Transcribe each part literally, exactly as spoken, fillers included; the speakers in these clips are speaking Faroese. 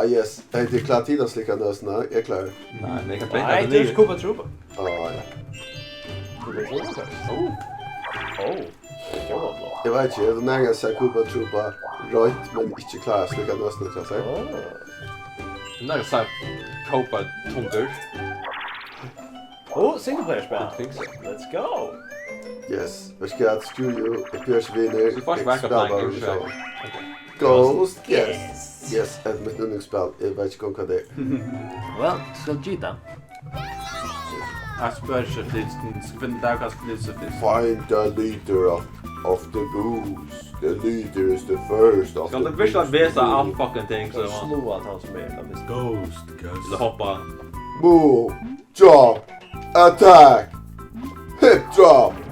Ah, yes. Hey, tað er klárt, tit hava slikkað nøsina. Eg er klárur. Nei, men eg kann benda Nei, tað er niður. Koopa Troopa. Ah, ja. Koopa Troopa først. Oh. Oh. Eg veit ikki, eg hevði nakað sett Koopa Troopa roynt, men ikki klárað at slikka nøsina hjá sær. Oh. Nakað sett Koopa tungur. Oh, single player spæl. Don't think so. Let's go. Yes, veit ikki hvat, studio, eg bjóði ikki vinir. So far, eg spæli bara við sjálvan. Okay. Ghost, yes. Yes. Yes, hetta er mítt yndlingsspæl. Eg veit ikki um hvat tað er. Well, skal cheata. Eg spyr ikki, at tit skal finna út av hvat spæl tað er. Find the leader of, of the Boos. The leader is the first of the Boos. Skal tað virkiliga vera alt fucking ting, so Skal sláa tann sum er, tann fyrsta. Ghost, ghost. Ella hoppa. Move, jump, attack, hip jump.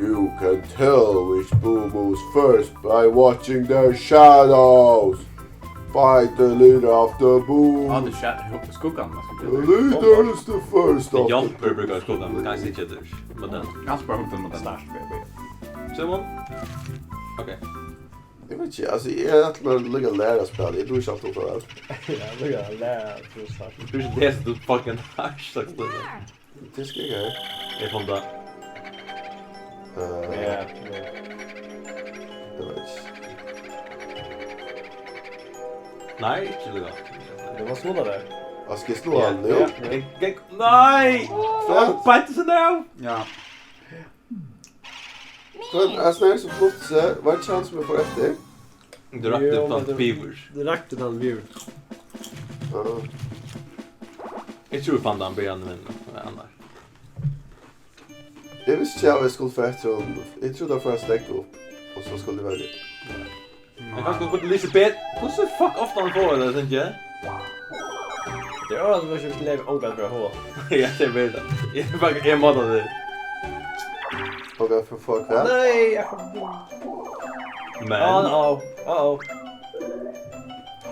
You can tell which Boo moves first by watching their shadows. Fight the leader of the Boo. Ja, det skjer. Skuggan, man skal The leader is the first of the Jumper brukar skuggan, men kanskje ikke det. Men den. Kanskje bare hugsa um at Start, baby. Simon? Ok. Eg veit ikki, altso, eg ætli mær líka at læra at spæla, eg dugi ikki alt ov væl. Ja, líka at læra, tú veitst. Du er ikki det som du fucking har sagt det. Tað skal eg gera. Eg fann tað. Eh, Ja, ja. Eg veit ikki. Nei, ikki líka. Det var skoda der. Hva, skal eg sláa hann nú? Ja, ja. Nei! Hvat? Bite the now! Ja. Hvat, eg snakki so flott, so var det chance meg for eftir? Du rakti Jú, tann men du, beaver. Du rakti tann beaver. Ja. Eg trúði, eg fann tann byrjan, men annars. Eg visti ikki, at eg skuldi fara eftir honum. Eg trúði, hann fór at steðga upp, og so skuldi eg velja. Men kanskje skuldi Elisabeth, hvussu fuck ofta hann fær det, synes jeg? Det er også, hvis vi lever omgang fra hår. Ja, det er bedre. Jeg er bare, jeg måtte det. Omgang fra hår, hva? Nei, jeg kom Men Uh-oh. Uh-oh.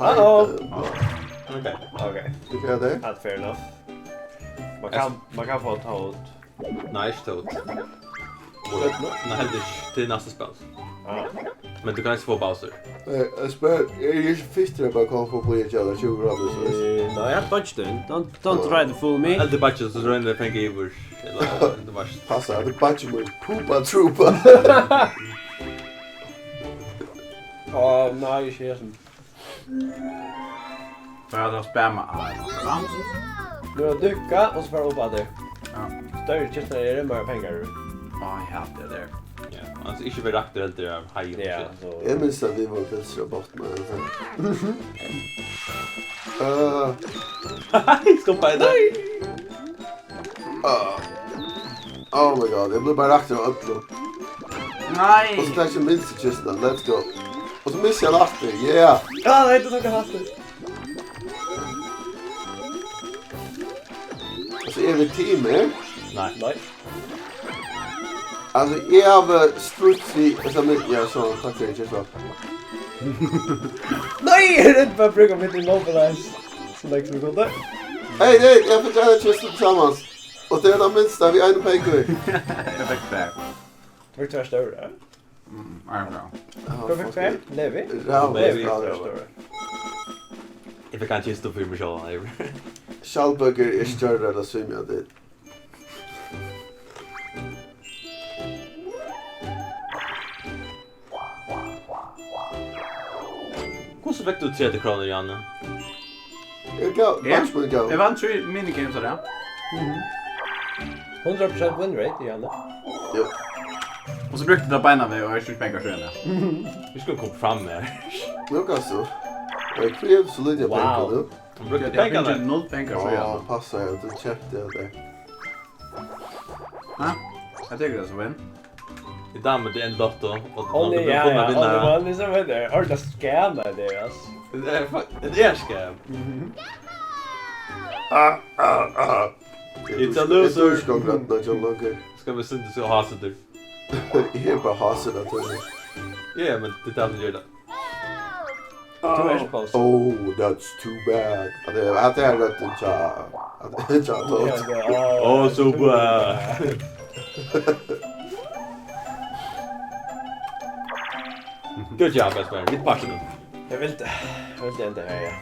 Hei, Uh-oh. det- Ok. Ok. Hva er det? That's fair enough. Man kan, man kan få Toad. Nei, ikke Toad. Stjørnu? Nei, heldur ikke. Til næsta spill. Ah. Men du kan ikke få Bowser. Eh, jeg spør, er det ikke fitter at bare komme på Booyah Jell og tjue grader, så hvis Eh, Nei, jeg har budget den. Don't, don't try to fool me. Eller budget, så røyner det penger i vår. Eller, det var Passa, det er budget mot Koopa Troopa. Åh, nei, ikke helt sådan. Bara at spamma A, va? Nú er dukka, og so fara upp at tær. Ja. Størri kistan er, meira pengar eru. Á, ja, det er der. Ja, altså, ikke bli rakt helt der, hei, Ja, shit. Så Eg minnist, at vit vóru bilsir á botni, men Eh, Skubba í dag. Ah. Oh my god, eg bleiv bara raktur av øllum. Nei. Og so taki eg minstu kistuna, let's go. Og so missi eg hann aftur, yeah! Ja, nei, tú tók hann aftur. Altso, eru vit team her? Nei. Nei. Altso, eg havi struts í, eg skal mynd-, ja, so, takk fyri, kista. Nei, eg er redd for at bruka mitt immobilize. So langt sum eg kundi. Hey, hey, eg fekk eina kistu til samans. Og tað er tað minsta, vit eiga ein pengur. Eg fekk tvær. Fekk tvær stórar? Mm, I don't know. Hvør fekk tvær? Levi? Ja, Levi Levi. Fekk tvær stórar. Eg fekk ein kistu fyri meg sjálvan, Levi. Skjaldbøkur er størri enn at svimja, tað Hvussu fekk tú tretivu krónur, Janne? Eg gav, Eg? Mannsmøn gav. Eg vann trý minigames av tað. Hundrað prosent win rate, Janne. Jú. Og so brúkti eg tað beinanvegin, og eg skilti pengar síðan, ja. Vit skulu koma fram her. Nú kanst tú. Eg krevdi so lítið av Wow. pengar, tú. Hann brúkti Eg, eg pengarnar. Fekk null pengar, so ja. Á, passa, ja, tú keypti tað. Hæ? Hvat tekur tað sum vin? Í dag møtti ein lotto, og Only, ja, ja, only one is a winner. Har du skam av det, ass? Det er fuck, det er skam. Ah, ah, ah. It's a loser. Eg dugi ikki konkurrentuna hjá honum longur. Skal vit synda so hasur? Eg eri bara hasur, naturligvis. Ja, men tað er tað sum ger tað. Tú ert ikki Pálsson. Oh, that's too bad. At tað, at tað er røddin hjá, at tað er hjá Toad. Ja, tað er Oh, so bad. Good job, best friend. Vit passar nú. Eg vildi, eg vildi enda her, ja.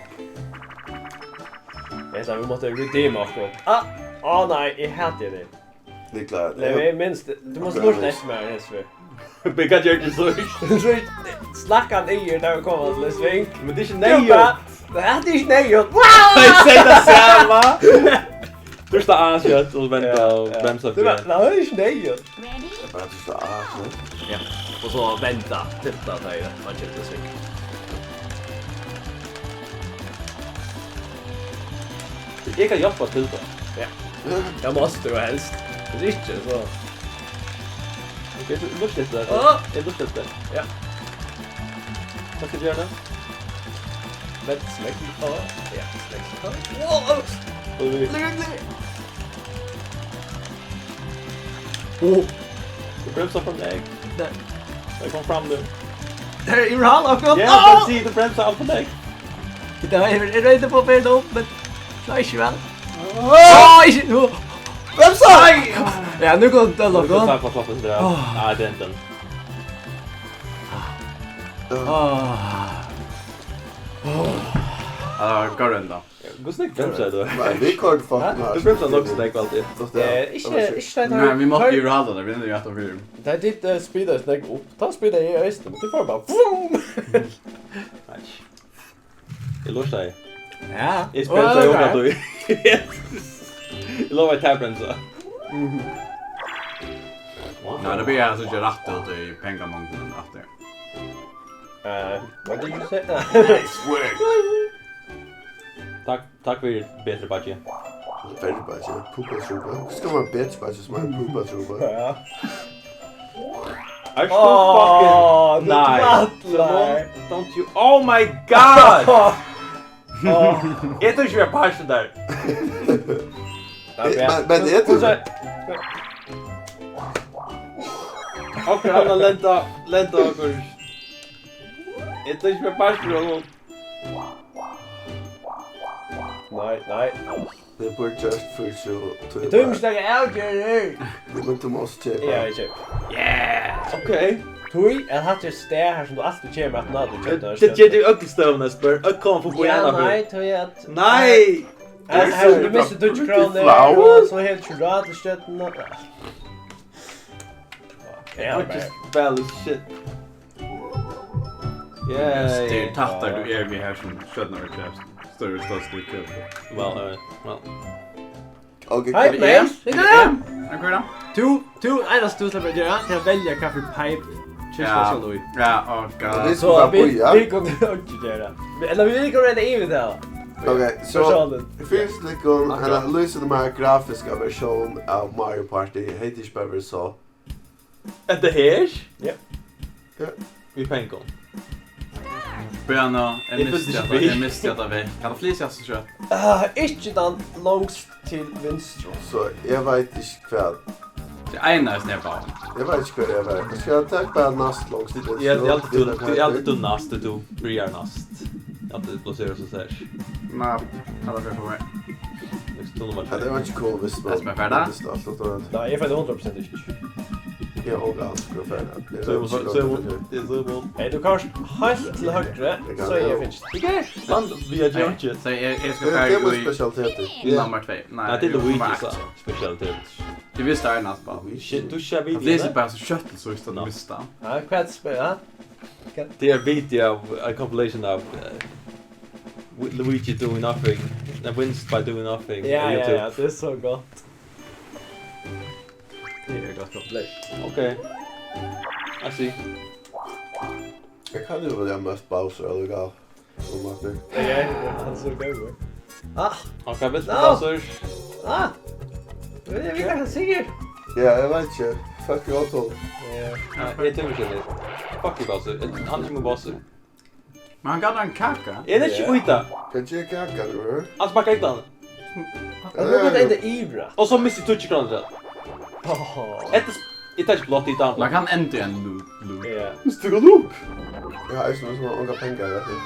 Eg helt, at vit máttu redeema okkum. Ah! Á, nei, eg hati teg. Nikolaj, nei, eg minst, tú mást lurta eftir mær, hesar ferð. Bigga Jerky, so. So snakka hann yvir, tá vit koma til ein sving. Men tað er ikki neyðugt. Nei, tað er ikki neyðugt. Wow! Eg sigi tað sama. Trýst á skjótt og venda og bremsa. Tú veit, tað er ikki neyðugt. Ready? Eg bara trýsti á, so. Ja. Og so venda, titta, tá eg var til sving. Eg kann hjálpa til, tá. Ja. Tað mást tú helst. Hvis ikki, so. Ok, so lurta eftir tað. Á! Eg lurta eftir tað. Ja. Hvat skal eg gera nú? Vent, slekk á. Ja, slekk á. Wow! Oj. Lurta. Åh! Du bremsar for meg. Nei. Eg kom fram nú. Hey, you run off. Ja, eg sigi, du bremsar alt for meg. Tað er, eg royndi at fáa ferð upp, men klári ikki væl. Åh! Åh, ikki nú. Bremsa! Nei! Ja, nú kom tað langt. Nú kom tað langt, ja. Åh. Ja, tað er den. Åh. Åh. Ja, tað var gott enda. Hvussu nógv bremsaði tú? Nei, vit koyrdu fucking hart. Tú bremsaði nokk so nógv, alltid. Lát tað. Eh, ikki, ikki tá eg Nei, vit máttu koyr- yvirhalda tað, vit eru aftan fyri. Tá tit, eh, speedaðu so nógv upp, tá speedaði eg eisini, men tú fór bara vum! Nei. Eg lurtaði. Ja. Eg bremsaði. Ó, ok. Ongantíð. Eg lovaði, tað bremsaði. Mhm. Wow. Nei, tað byrjar at síggja rætt út í pengamongdini aftur. Eh, what did you say? Nice work. Takk, takk fyri, betri beiggi. Betri beiggi, Pupa Troopa. Hvussu kann man betri beiggi sum ein Pupa Troopa? Ja. Ert tú fucking Nei. Simon, don't you, oh my god! Eg tók ikki meira part í tí. Men, men eg tók Onkur annar lenda, lenda onkur. Eg tók ikki meira part í tí. Nei, nei. Tað er bara gjørt fyri so. Eg tími ikki taka avgerðir. Men tú mást keypa. Ja, eg keypi. Yeah! Ok. Tí at hatta er stað har sum tú altíð kemur aftan á, tú keypti. Tað ger tú í øllum støðum, Espen. Øll koma forbi. Ja, nei, tí at Nei! Her, her, tú misti tíggju krónur, og so hevur tú ikki ráð til stjørnuna. Ja, just valid shit. Yay. Tað er tættari tú ert við har sum stjørnur eru krevst, størri støðst tú keypir. Well, alright, well. Ok, hey, man. Hey, man. Tú, tú, einasta tú sleppur at gera, tað er at velja hvat fyri peip kistan skal í. Ja, oh god. So vit, vit kunnu ikki gera. Ella vit kunnu reyna yvir tað. Ok, so fyrst liggur ein lýsandi meir grafiska versjón av Mario Party. Hevði ikki bara verið so. Hetta her? Ja. Ja. Við pengum. Bíða nú, eg misti hatta, eg misti hatta vekk. Kann tað flysast so skjótt? Ah, ikki tann longst til vinstru. So, eg veit ikki hvat. Tað er eina er sneppa. Eg veit ikki hvat eg veit. Skal eg taka bara næst longst til vinstru? Eg haldi tú, eg haldi tú næst, tú byrjar næst. Eg haldi tú plaserar so sær. Nei, hatta fer for meg. Tað var ikki cool, viss man visti alt, alt. Nei, eg fái hundrað prosent ikki. Eg havi onga aning, hvat fer tað? Eg veit ikki, hvat tað er. Hey, tú kanst heilt til høgru, so eg finst. Ikki? Man, vit hava ikki. So eg, eg skal fara í spesialitetir. Í nummar tvey. Nei, tað er Luigi, so spesialitet. Eg visti Arnas bara. Shit, tú skalt vita. Lesi bara so skjótt, so eg skal missa. Ja, hvat spyr, ja? Tað er video av, a compilation av, eh, Luigi doing nothing. Nei, wins by doing nothing. Ja, ja, ja, tað er so gott. Tað er gott opplegg. Ok. I see. Eg kann jú vera mest Bowser, ella hvat? Um at tað Ja, hann er so góður. Ah! Ok, vilt tú Bowser? Ah! Eg veit ikki hvat hann sigur. Ja, eg veit ikki. Fuck you all. Ja. Nei, eg tími ikki tað. Fuck you, Bowser. Hann er ikki mín Bowser. Men hann gavt ein kaka. Er tað ikki Vita? Hvat ger kakan, bror? Hann smakkar ikki hann. Hann er bara enda ivra. Og so misti eg tíggju krónur til. Åh. Hetta s-, eg taki blott í dag. Man kann enda í ein loop, loop. Ja. Misti eg loop? Ja, eg sum ongar pengar, veit tú.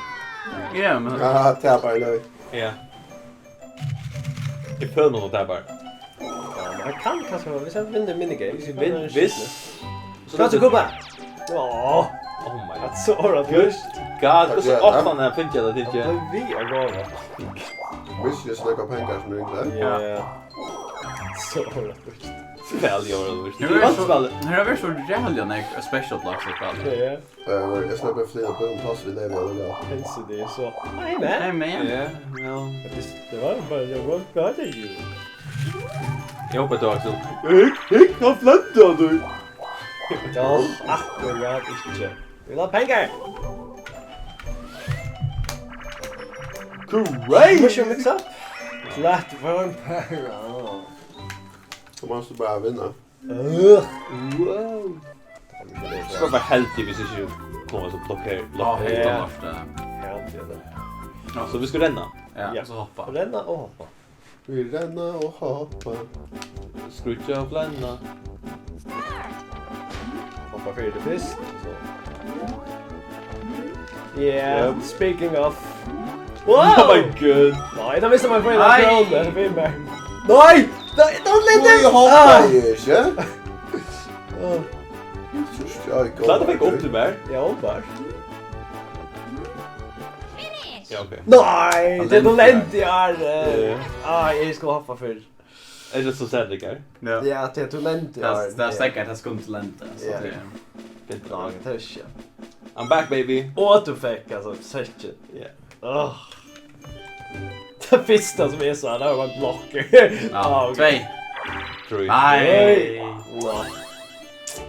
Ja, men Ja, tað er bara løg. Ja. Eg føli meg sum tapari. Ja, men hann kann kanska, viss hann vinnur minigame, viss hann vinnur Viss. So kanst tú koma. Åh. Oh my God. That's so orange. God, hvussu ofta hann hevur fingið hetta, tykist? Hann bleiv við at ráða. Missti eg so nógvar pengar sum ringla? Ja. So var tað víst. Væl, eg var víst. Her er so, her er so ræðuliga nógv special blocks at spæla. Ja. Eh, eg skal bara flyta på en plass við Levi og Levi. Pensið er so. Hey, man. Hey, man. Ja, ja. Det, det var bara, det var bara det ju. Eg hopi, tú, Axel. Hygg, hygg, hann flentir at tú. Ja, akkurát ikki. Vit hava pengar. Great! Mushroom mix up. Platform power. Tú mást bara vinna. Ugh. Wow. Skal vara heldig, hvis ikki koma so blokkera. Á, blokka. Hetta er lort, ja. Ja, tað er tað. So vit skulu renna. Ja, ja. So hoppa. Renna og hoppa. Vit renna og hoppa. Skríggja og flenna. Hoppa fyri til fyrst. So. Yeah, yep. Speaking of. Wow! Oh my God. Nei, da mistar man på ein krónu. Nei! Nei! Da, da, da, da. Oj, eg hoppaði ikki. Áh. Klart eg fekk upp til meg. Ja, openbart. Ja, ok. Nei, hann lendi har. Hann lendi har, eh. Ja. Áh, eg skuldi hoppað fyrr. Er tað so sær, Rikard? Ja. Ja, tað er, tú lendir har. Tað er steðgað, tað skuldi lenda, so ja. Tað er fínt. Nei, tað er ikki. I'm back, baby. Og tú fekk, altso, sekkin. Ja. Áh. Tað fyrsta sum eg sá, tað var ein blokkar. Ja, áh, ok. Tvey. Trý. Nei. Nei. Nå.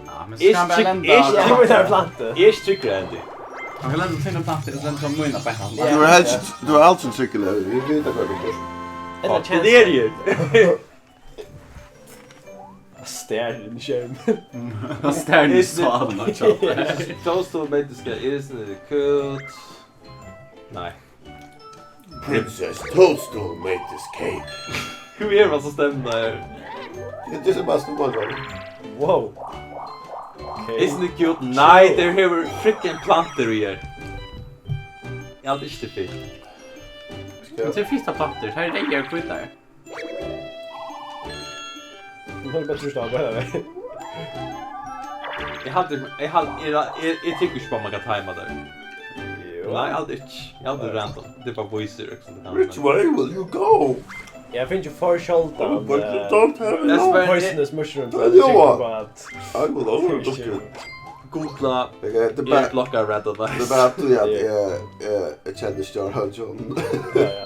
Ja, men so skal hann bara lenda. Eg eri ikki trygg, eg eri ikki tryggur, Andy. Hann kann lenda til ein plantu, og so lenda til mína beint. Ja. Tú ert helst, tú ert altso tryggur, Levi. Vit vita hvat tú ger. Ella kensla. Starir inn í skermin. Starir inn í skermin. Toadstool made this cake. Isn't it cute? Nei. Princess Toadstool made this cake. Hvør er tað sum stemmar her? Tað er sum bara stemma, John. Wow. Ok. Isn't it cute? Nei, tað hevur freaking plantur í her. Eg haldi ikki, tað er fitt. Men tað er fitt av plantur. Her eru reyðar og hvítar. Nú er tað bara trýst á, bara veg. Eg haldi, eg haldi, eg, eg, eg trúgvi ikki á, man kann time'a tær. Jú. Nei, eg haldi ikki. Eg haldi random. Tað er bara vísir, liksom. Which way will you go? Eg fái for sjáldan, oh, but you don't have enough. Eh, poisonous mushroom, so eg trúgvi á at I will overlook it. Googla. Okay, tað er bara, eg blokki random dice. Tað er bara tí at eg, eg, eg kenni stjóran, John. Ja, ja.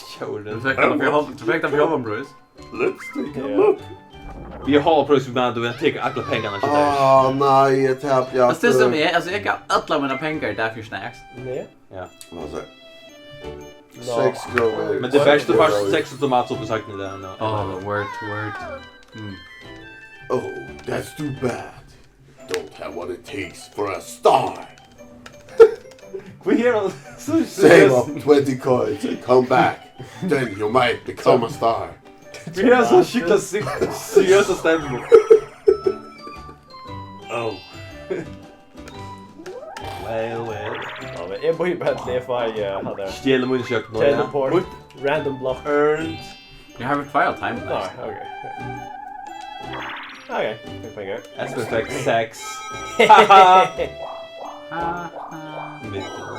Stjórin. Tú fekk tað fyri hálv-, tú fekk tað fyri hálvan prís. Let's take a look. Vit hava prís, men tú veit, tek allar pengarnar til tær. Áh, nei, eg tapi aftur. Altso, tað sum er, altso, eg gav allar mínar pengar í dag fyri snacks. Nei. Ja. Hvat er tað? Seks krónur. Men tað er best, tú fært seks tomatsuppur í seinni, tað er nú. Oh, word, word. Mm. Oh, that's too bad. Don't have what it takes for a star. Hví er hann so... Save up twenty coins and come back. Then you might become a star. Hví er hann so sjúkliga si-, seriøsa stemmu? Oh. Well, well. Ja, men eg bíði bara til eg fái, eh, hann har. Stjól mín sjøgn, ja. Teleport. Mítt random block. Earned. Eg havi tveir av teimum, nei, ok. Ok, fekk pengar. Espen fekk seks. Haha. Haha. Mikkel.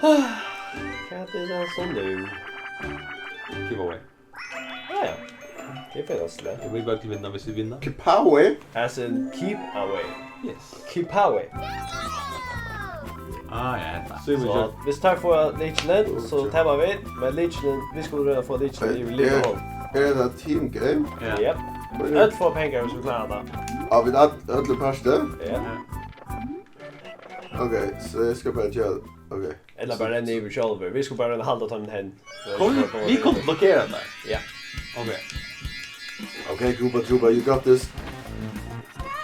Hvat er tað so nú? Giveaway. Ja, ja. Tað er fyrsta slett. Eg vil bara til vinna, hvis vit vinna. Kipawe. As in keep away. Yes. Kipawe. Ah, ja, hetta. So, hvis teir fáa lykilin, so tapa vit, men lykilin, vit skulu royna at fáa lykilin yvir Lego Hall. Er tað team game? Ja. Jep. Øll fáa pengar, hvis vit klára tað. Á vit øll, øll í parti? Ja. Ok, so eg skal bara gera, ok. Ella bara renna yvir sjálvir. Vit skulu bara royna at halda teimum hen. Kom, vit kunnu blokkera tær. Ja. Ok. Ok, Koopa Troopa, you got this.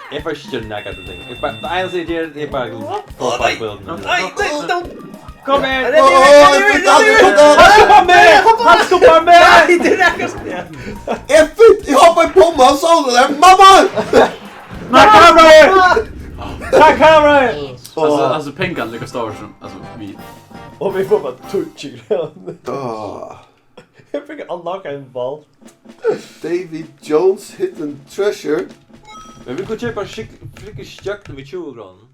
Eg fari ikki at gera nakað til ting. Eg bara, tað einasta eg geri, eg bara... Nei, nei, nei. Kom her. Nei, nei, nei, nei, nei, nei. Hann skubbar meg. Hann skubbar meg. Nei, tað er nakað sum, ja. Eg fekk, eg hoppaði upp á hann, sá tað har. Mamma! Nei, kom her. Takk, Harry. Altso, altso, pengarnir líka stórir sum, altso, vit. Og vit fáa bara tíggju krónur. Ah. Eg fekk unlocka ein vault. Davy Jones' Hidden Treasure. Men vit kunnu keypa skik-, frikk í stjørnu við tjúgu krónum.